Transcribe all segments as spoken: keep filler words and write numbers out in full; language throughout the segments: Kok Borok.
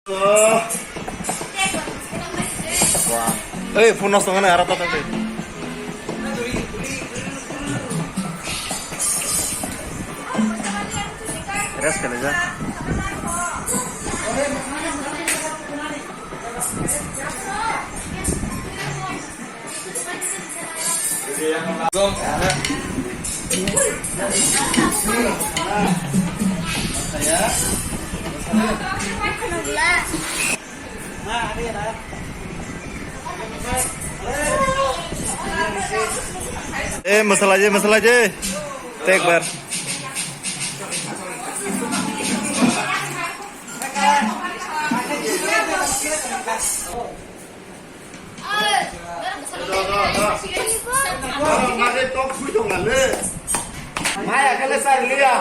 Ei, phone nosto wngmani aro ta tangdi. Rest kelaijak. Eh, masala je, masala je. Tek bar. Maya kale sar liya.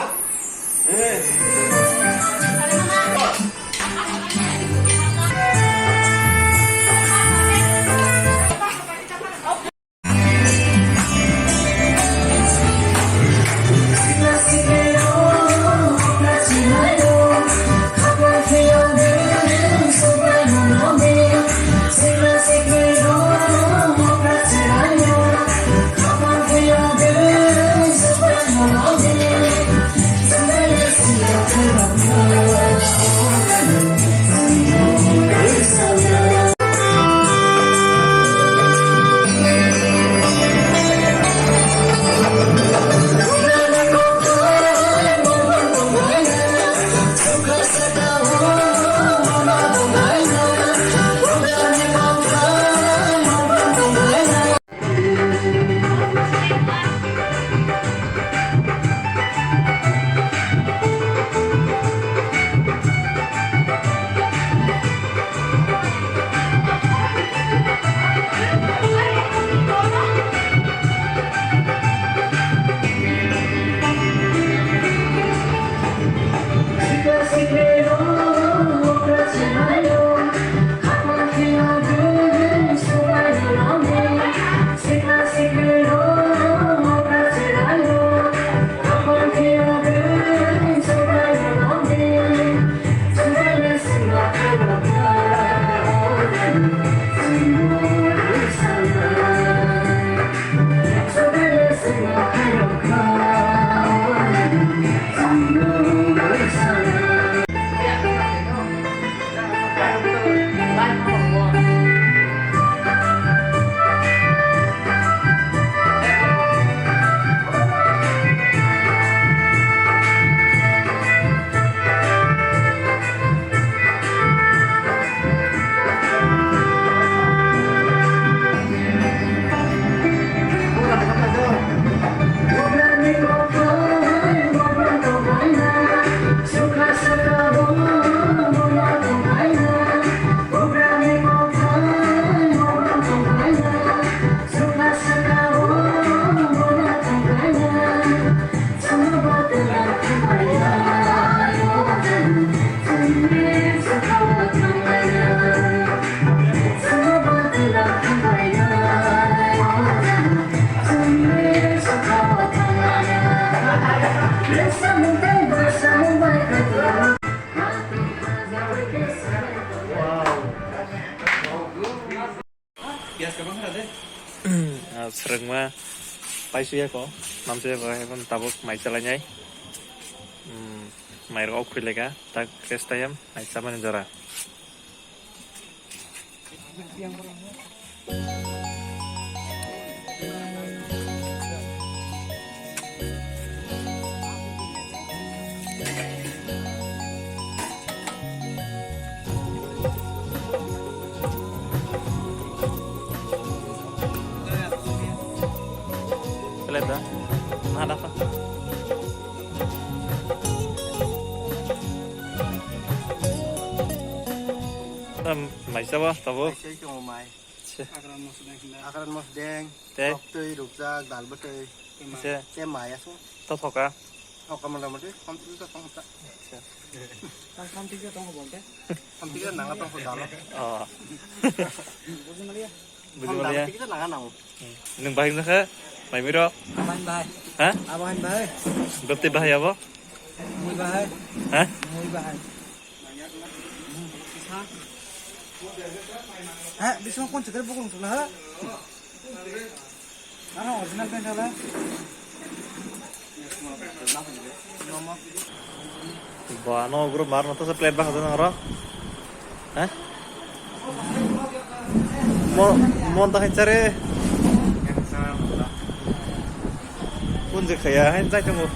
Ah, swrwngma paisuya ko, namsuya ko, hai phano tabuk mai chalainai. Hmm, mai rok khwi leka, tak rest time, mai chamani jora. Seleb da? Nah, dapat. Em, mai sabo, tabo? Mai sai tongo mai. Akran mosdeng hinda. Akran mosdeng, tei? Koktwi, rukjak, dal bwtwi. Tei mai. Tei mai aswk. To thoka? Thoka mota moti, khamtwi to tong ta. Acha. Tang khamtwi to tong bolte? Khamtwi to nanga tong dalo. Oh. Buji maliya? Buji maliya? Khamtwi to nanga nango. Hmm. Nwng bahai wngkha? Mai miro? Abahan bahai. Ha? Abahan bahai. Bwtwi bahai abo? Mui bahai. Ha? Mui bahai. Ha, bising kon chikar bukung sula ha. Ano original pen sala. Ba no group mar no to plate ba hadan aro. Ha? Mo mon ta hinchare. Kun je khaya hin jai tongo.